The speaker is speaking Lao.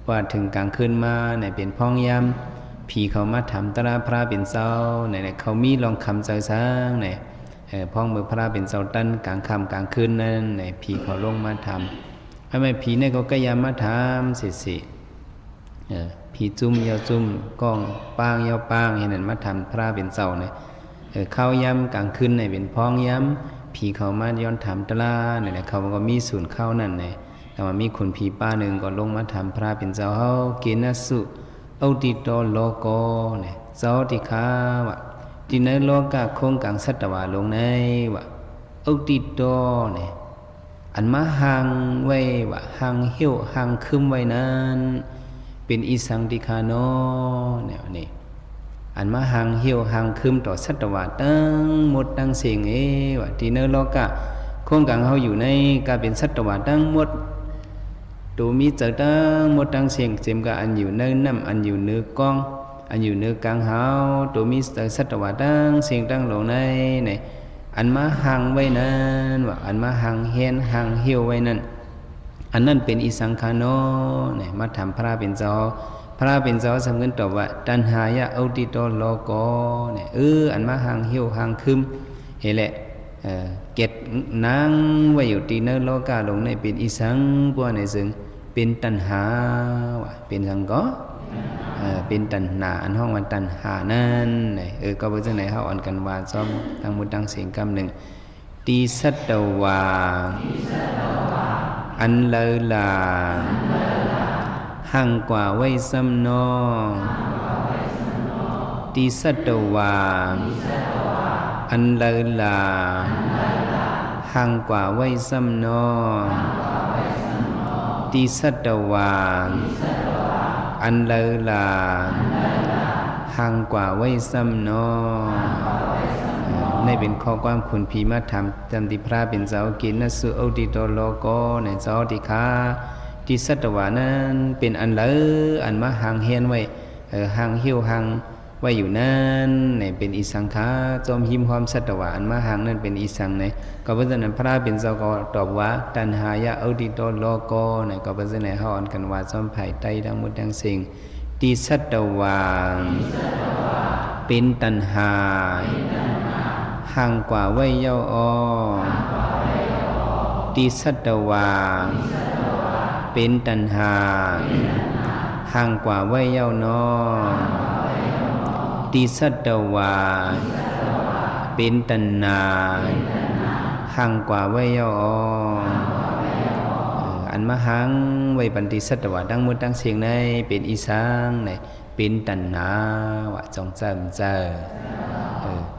ວ່າເຖິງກາງຄືນມານີ້ເປັນພ້ອງຍາມ ຜີເຂົາມາຖາມຕະລາພະເປັນເຈົ້ານີ້ ເຂົາມີລອງຄຳເຈົ້າຊ່າງນີ້ ເອີ ພ້ອງເມື່ອພະເປັນເຈົ້າຕັນກາງຄ່ຳກາງຄືນນັ້ນນີ້ ຜີເຂົາລົງມາຖາມ ອັນແມ່ນຜີນີ້ກໍກະຍາມມາຖາມເສຍໆ ເອີ ຜີຈຸ້ມເຍົາຈຸ້ມ ກ້ອງປາງເຍົາປາງ ເຮັດນັ້ນມາຖາມພະເປັນເຈົ້ານີ້ ເອີ ຄາວຍາມກາງຄືນນີ້ເປັນພ້ອງຍາມ ຜີເຂົາມາຍ້ອນຖາມຕະລານີ້ແຫຼະ ເຂົາກໍມີສູນຄາວນັ້ນນີ້ ແຕ່ວ່າມີຂຸນຜີປ້າໜຶ່ງກໍລົງມາຖາມພະເປັນເຈົ້າເຮົາ ເກນະສຸ ໂອຕິໂຕ ໂລໂກ ນີ້ ເຈົ້າຕິຄາ ວ່າ ທີ່ໃນໂລກະຄົງກັງສັດຕະວາລົງໃນ ວ່າ ໂອຕິໂຕ ນີ້ ອັນມາຮັງໄວ້ວ່າ ຮັງຫ້ຽວຮັງຄຶມໄວ້ນັ້ນ ເປັນອີສັງຕິຄາໂນ ແນວນີ້ ອັນມາຮັງຫ້ຽວຮັງຄຶມຕໍ່ສັດຕະວາທັງໝົດທັງເສັງເອ ວ່າ ທີ່ໃນໂລກະຄົງກັງເຮົາຢູ່ໃນກາເປັນສັດຕະວາທັງໝົດ ໂຕມີເຈົ້າທັງໝົດທັງເສັງ ເຈັມກະອັນຢູ່ໃນນ້ຳ ອັນຢູ່ເໜືອກ້ອງ ອັນຢູ່ເໜືອກາງເຮົາ ໂຕມີເຈົ້າສັດຕະວາທັງເສັງທັງໂລກໃນ ໃນ ອັນມາຮັງໄວ້ນັ້ນ ວ່າ ອັນມາຮັງແຮນຮັງຫ້ຽວໄວ້ນັ້ນ ອັນນັ້ນເປັນອີສັງຄາໂນ ນີ້ ມາຖາມພະເປັນເຈົ້າ ພະເປັນເຈົ້າສຳເງິນຕອບວ່າ ຕັນຫາຍະ ໂອຕິໂຕ ໂລໂກ ນີ້ ເອີ ອັນມາຮັງຫ້ຽວຮັງຄຶມ ເຫັນແຫຼະ ເອີ ເກັດໜັງໄວ້ຢູ່ທີ່ໃນໂລກາລົງໃນເປັນອີສັງ ພວກໃນເຊິ່ງເປັນຕັນຫາ ວ່າ ເປັນສັງກໍ ເອີ ເປັນຕັນຫາ ອັນຮ້ອງວ່າຕັນຫານັ້ນ ເອີ ກໍເປັນຈັ່ງໃດ ເຮົາອ່ອນກັນວ່າຊ້ອມທັງໝົດທັງເສັງກຳໜຶ່ງ ຕິສັດຕະວາ ອັນເລີລາ ຮັ່ງກວ່າໄວ້ຊ້ຳໜໍ ຕິສັດຕະວາ ອັນເລີລາ ຮັ່ງກວ່າໄວ້ຊ້ຳໜໍ ຕິສັດຕະວາ ອັນເລີລາ ຮັ່ງກວ່າໄວ້ຊ້ຳໜໍ ໃນເປັນຂໍ້ຄວາມຂຸນຜີມາຖາມ ຕາມທີ່ພະເປັນເຈົ້າ ເກນະສຸ ໂອຕິໂຕ ໂລໂກ ໃນເຈົ້າຕິຄາ ທີ່ສັດຕະວານັ້ນເປັນອັນໃດ ອັນມາຮັງແຮນໄວ້ ເອີ ຮັງຫ້ຽວຮັງໄວ້ຢູ່ນັ້ນ ໃນເປັນອີສັງຄາ ຈອມຫິມຫ້ອມສັດຕະວາ ອັນມາຮັງນັ້ນເປັນອີສັງໃນ ກໍເປັນຈັ່ງນັ້ນ ພະເປັນເຈົ້າກໍຕອບວ່າ ຕັນຫາຍະ ໂອຕິໂຕ ໂລໂກ ໃນ ກໍເປັນຈັ່ງໃດ ເຮົາອ່ອນກັນວ່າຈອມພາຍໃຕ້ທັງໝົດທັງເສັງ ຕິສັດຕະວາ ເປັນຕັນຫາ ຮັ່ງກວ່າໄວ້ເຍົາອໍ ຕິສັດຕະວາ ເປັນຕັນຫາ ຮັ່ງກວ່າໄວ້ເຍົາໜໍ ຕິສັດຕະວາ ເປັນຕັນຫາ ຮັ່ງກວ່າໄວ້ເຍົາອໍ ເອີ ອັນມາຮັ່ງໄວ້ປັນຕິສັດຕະວາທັງໝົດທັງເສັງໃນ ເປັນອີສັງໃນ ເປັນຕັນຫາ ວ່າ ຈອງເຈີມເຈີ ເອີ